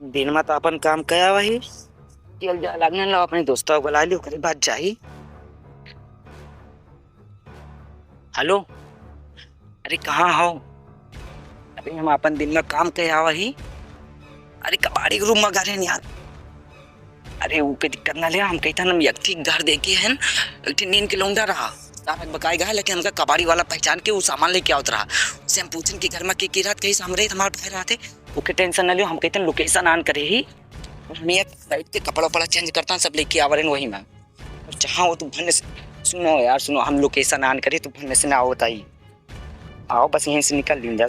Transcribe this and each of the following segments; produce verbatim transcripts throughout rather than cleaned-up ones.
दिन मा त अपन काम कया वही। चल जा, लगने लो, अपने दोस्तों को बुला ली, ओकरे बाद जाई। हेलो, अरे कहाँ हो? अरे हम अपन दिन मा काम कया वही। अरे कबाड़ी के रूम मा गए हैं यार। अरे ऊ के दिक्कत ना ले, हम कहित हन हम एक ठे घर देखे हन, एक ठे नीन के लौंडा रहा, सारा बकाए गए, लेकिन हमका कबाड़ी वाला पहचान के ऊ सामान लेके आवत रहा। उसे हम पूछन कि घर मा के के रहत, कहिस हम रहित, हमार भाई रहत है। ओके tension ना लियो, हम कहित हन location on करे ही, और हम यहाँ बैठ के कपड़ा उपड़ा change करत हन, सब लेके आवा रहेन वही मा। और जहाँ हो तू भन्ने से, सुनो यार सुनो, हम location on करे, तू भन्ने से ना आवत आई। आओ बस यहीं से निकल लीन जा।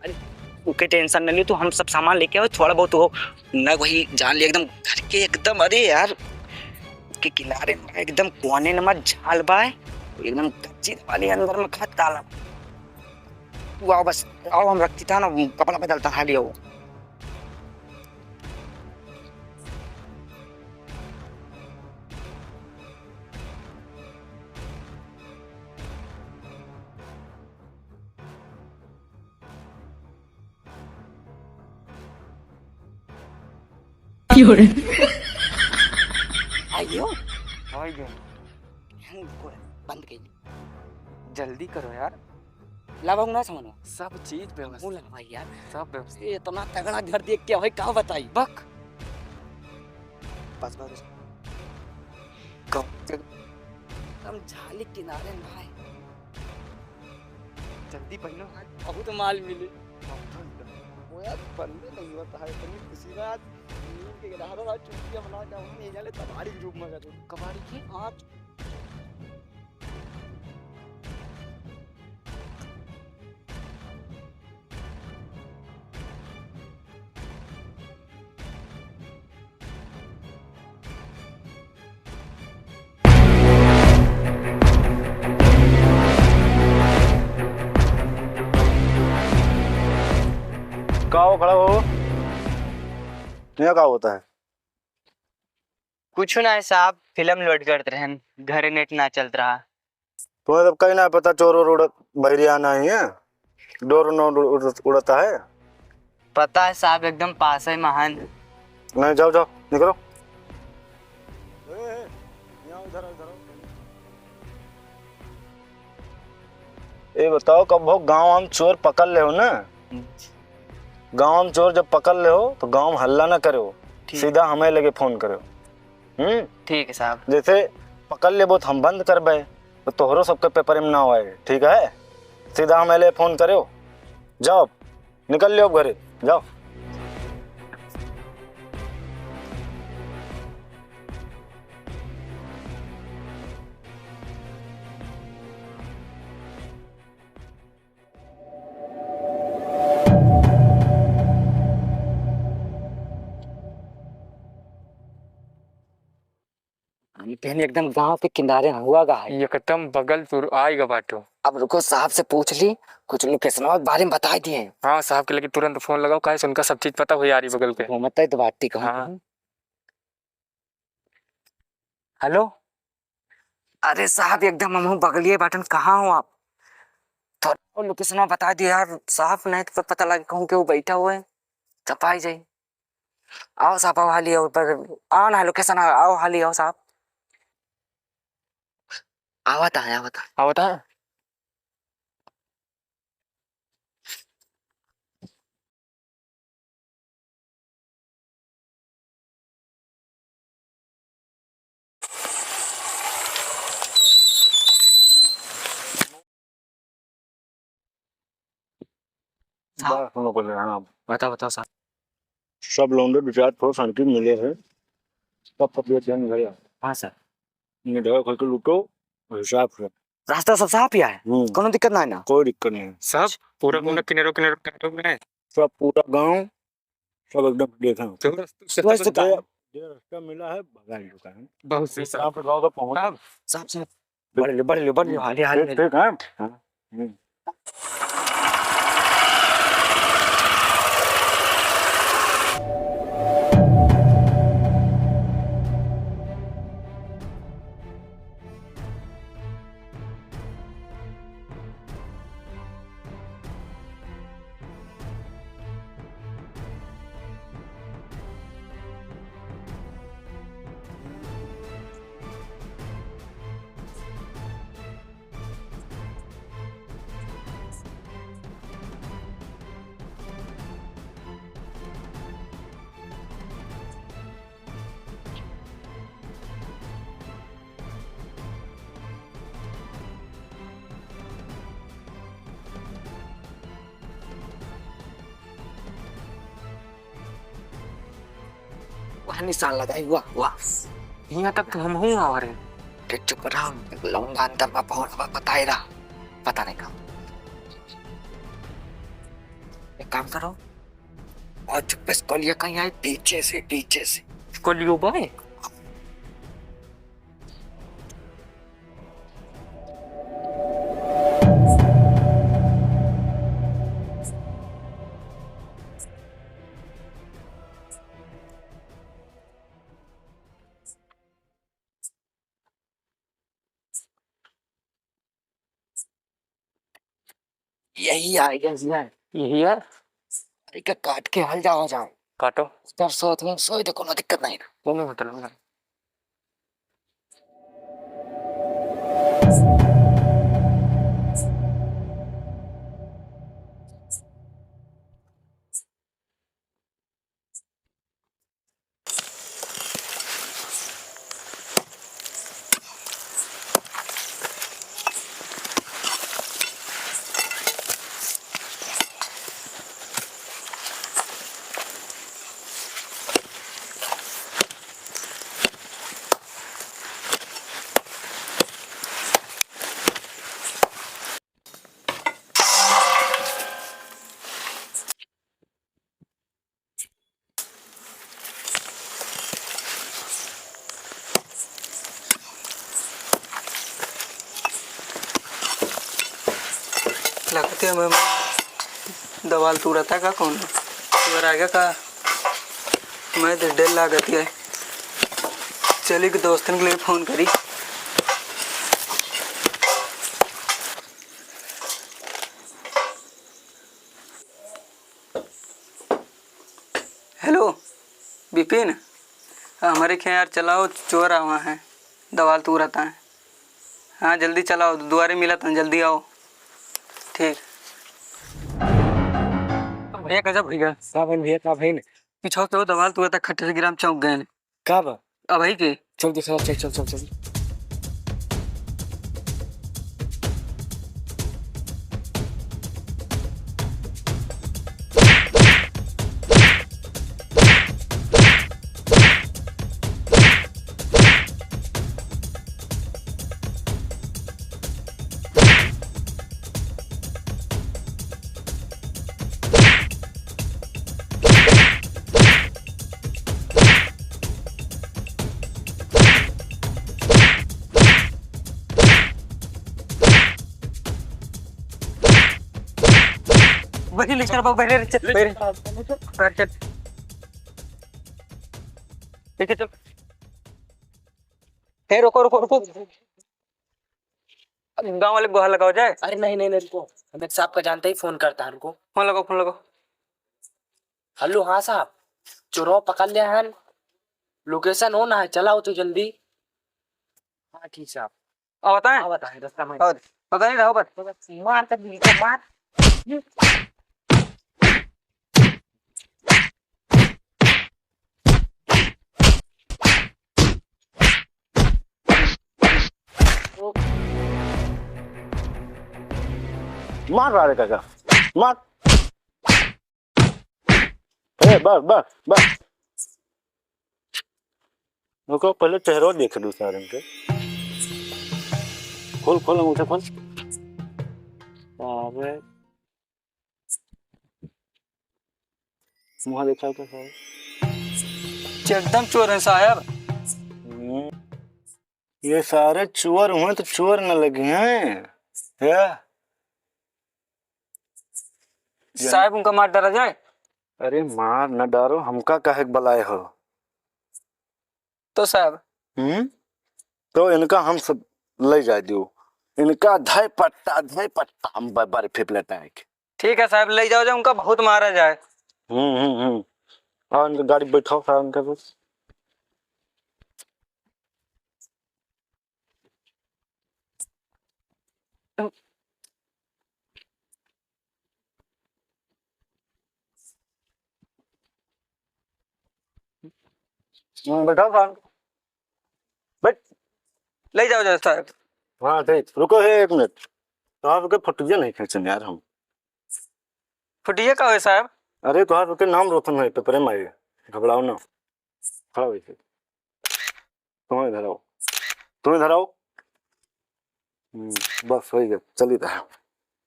अरे, ओके tension न लियो, तू हम सब सामान लेके आओ, थोड़ा बहुत हो न वही जान लियो, एकदम घर के एकदम, अरे यार, के किनारे मा एकदम कोने मा झाल बाय, एकदम कच्ची वाली अंदर मा खत ताला। तू आओ बस, आओ हम रखती था ना, कपड़ा बदलता हाली आओ। आइयो। आइयो। बंद कइली। जल्दी करो यार। लावा ना सामान। सब चीज व्यवस्थित। मुंह लगवाई यार। सब व्यवस्थित। ये इतना तगड़ा घर देख के भाई का बताई। बक। बस, बस। कौन से? हम झाली किनारे ना है। जल्दी पहनो। आज बहुत माल मिले। वो यार, बनने नहीं होता है, इतनी खुशी ना आज। नींद के गिरहरा था, चुटिया बना के हम नहीं जाने, तबाड़ी के रूप में कर दो। कबाड़ी की? आज का हो, खड़ा हो। यहाँ का होता है? कुछ ना है साहब, फिल्म load करत रहन, घरे net ना चलत रहा। तुम्हें तब कहीं ना पता चोर वोर उड़त, बहरिया ना ही है, डोर न उड़-, उड़-, उड़ता है। पता है साहब, एकदम पास है महान। नहीं, जाओ, जाओ, निकलो। ए, ए, यहाँ इधर आओ, इधर आओ। ए बताओ, कब हो गाँव हम चोर पकड़ ले हो ना? गाँव हम चोर जब पकड़ ले हो, तो गाँव में हल्ला ना करो, ठीक। सीधा हमें लगे फोन करो। हम्म? ठीक है साहब। जैसे पकड़ लेबो तो हम बंद करबे, तो तोहरो सबके पेपर में ना आए, ठीक है? सीधा हमें ले फोन करो। जाओ, निकल लियो अब घरे, जाओ। हम कहीं एकदम गांव के किनारे हुआ गा है। एकदम बगल तुर आएगा बाटो। अब रुको, साहब से पूछ ली, कुछ लोकेशनवा के बारे में बताई दिए। हाँ, साहब के लगे तुरंत फोन लगाओ, काहे से उनका सब चीज पता हो यार, ई बगल के। घूमत है तो बात ठीक है। हाँ। हेलो, अरे साहब, एकदम हमहू बगलिए बाटन, कहाँ हो आप? थोड़ा लोकेशनवा बता दियो यार साहब, नहीं तो पता लगे कहूँ के वो बैठा हुआ है, चपाई जाई। आओ साहब, आओ हाली, आओ, पर आओ ना, लोकेशन आओ, आओ हाली, आओ साहब। आवत है, आवत है। आवत है। साहब। बस, हम लोग को लेना है। बताओ, बताओ साहब। सब लौंडे दो चार ठो सनकी मिले हैं, सब पकड़े थे घर। हाँ सर। इन्हें ढाल खोल के लूटो, हिसाब से। रास्ता सब साफ ही है, हम्म। कोनो दिक्कत ना है ना? कोई दिक्कत नहीं है। सब पूरा हम्म। कोनो किनारो किनारो काटो में है। सब पूरा गांव, सब एकदम देखा। तो रास्ता से तो ऐसे तो काहे? जो रास्ता मिला है, भगा ही चुका है। बहुत सही साहब। आप गांव का पहुंच साहब, साहब, साहब, बढ़ लो, बढ़ लो, बढ़ लो, हम्म। हाली, हाली, ठीक, हाली। ठीक है। हाँ। हम्म। वह निशान लगाई हुआ, वाह। यहाँ तक तो हम हूँ आवा रहे। ते चुप रहा, लौंडा अंदर में पहुँच, अब बताए रहा, पता नहीं कहाँ। एक काम करो, और चुप्पे से कलिया कहीं आए, पीछे से, पीछे से। कलियो बाए? यही आ, यही आ। यही आ? अरे, का काट के हल जावा जाए। काटो। उधर सोत में सोई तो कोनो दिक्कत नहीं ना। कोनो मतलब ना। लगते हैं मेहमान दवाल तुरता का कौन? अगर आएगा का? मैं तो डर लागत है। चली के दोस्तन के लिए फोन करी। हेलो बिपिन, हमारे खें यार चलाओ, चोर आवा है, दवाल तुरता है। हाँ जल्दी चलाओ, दुआरे मिलत हैं, जल्दी आओ। ठीक। भैया गजब भैया। का भइल भैया, का भइल? पीछे के वो दवाल तुरता, खट्टे से गिराम चौंक गए। का बा? अबही के। चल दिखा, चल, चल, चल, चल। वही लेकर बाबू, पहले चल, पहले, पहले चल। पीछे चल। हे, रुको, रुको, रुको। गाँव वाले को गोहार लगाओ जाए। अरे नहीं, नहीं, नहीं, रुको। हम एक साहब का जानते ही, फोन करता है उनको। फोन लगाओ, फोन लगाओ। हेलो, हाँ साहब, चोरवा पकड़ लिया है, location हो ना है, चलाओ तो जल्दी। हाँ ठीक साहब। अब बताएं? अब बताएं, रास्ता में। और पता नहीं रहो बस। मार कर दिल को मार। मार रहा रे काका, मार। ए, बस, बस, बस। रुको, पहले चेहरा देख लूं सारन के। खोल, खोल, अंगूठा खोल। अबे। मुंह देखा तो सारे। एकदम चोर हैं साहब। हम्म। ये सारे चोर हुए तो चोर न लगे हैं। या? साहब, उनका मार डाला जाए? अरे मार न डारो, हमका काहे के बुलाए हो? तो साहब। हम्म? तो इनका हम सब ले जाए दियो। इनका धय पट्टा, धय पट्टा हम ब-, बर्फी पे लटाए के। ठीक है साहब, ले जाओ, जाओ, उनका बहुत मारा जाए। हम्म, हम्म, हम्म। और इनका गाड़ी बैठाओ साहब, इनका बस। हम्म, बैठाओ साहब। बैठ। ले जाओ, जाओ साहब। हाँ, ठीक। रुको, हे, एक मिनट। तोहार के फोटोइया नहीं खींचन यार हम। फोटोइया का होय साहब? अरे, तोहार के नाम रोशन है पेपरे में आए। घबराओ ना। खड़ा हो जाइए। तुम इधर आओ, तुम इधर आओ। हम्म, बस हो गया, चलिए इधर।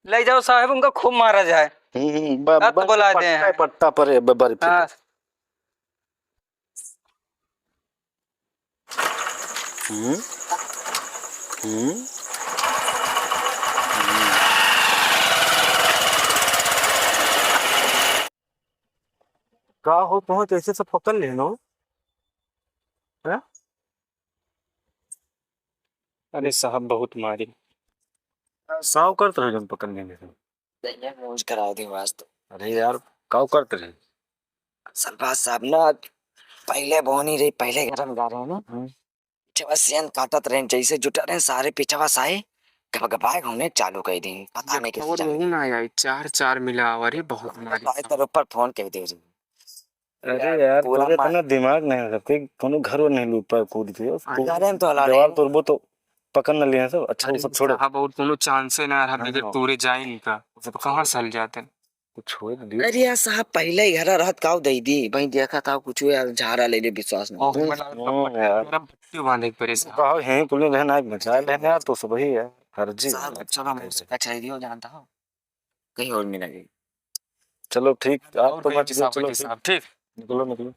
ले जाओ साहब, उनका खूब मारा जाए। हम्म, हम्म, ब-, अब तो ब-, बुला दे पट्टा, हैं। पट्टा पर है, ब-, बर्फी हाँ। पे। हम्म, हम्म, हम्म। का हो, तुहें कैसे सब पकड़ लेनो? हैं? अरे साहब, बहुत मारी। साव करत रहे जौन पकड़ लेने से। दहिया में use करा दे वास्तु। अरे यार, काव करत रहे? असल बात साहब ना, पहिले बोनी रही, पहिले घर में गा रहे हैं ना। हम्म। पिछवा से काटत रहे, जैसे जुटा रहे सारे पिछवा साए गबगबाए होने चालू कर दी। पता नहीं कैसे और चालू। वहू ना आई, चार चार मिला, अरे बहुत मारी। भाई तर ऊपर फोन कह दे रही। अरे यार, यार, पूरा तोरे मार इतना दिमाग नहीं है सबके, कोनो घर वर नहीं लूट पाए कूद के। आ, तू अरे हम तो हला दीवार रहे। तोड़बो तो पकड़ न लिए सब। अच्छा, अरे वो सब छोड़ो। साहब, और कोनो chance ही ना रहा, हाँ, बगैर हाँ। तोरे जाए नहीं का। वो सब तो कहाँ से हल जाते हैं? कुछ होए तो दियो। अरे यार साहब, पहले ही घर रहत काव दे दी, भाई देखा था कुछ हुआ, झारा ले ले, विश्वास नहीं। ओह, हम्म, बना लो, हम्म, यार। मेरा पट्टी बांधे के परे साहब। कहो, यहीं कुल रहना है, बचा लेना यार, तो सब ही है, फर्जी साहब, है। चलो, हम उसका चाहिए हो, जानता हो, कहीं और मिलेगी। चलो ठीक, आप और तो कहीं मत भी जाओ, साहब, चलो ठीक। साहब, ठीक। निकलो, निकलो।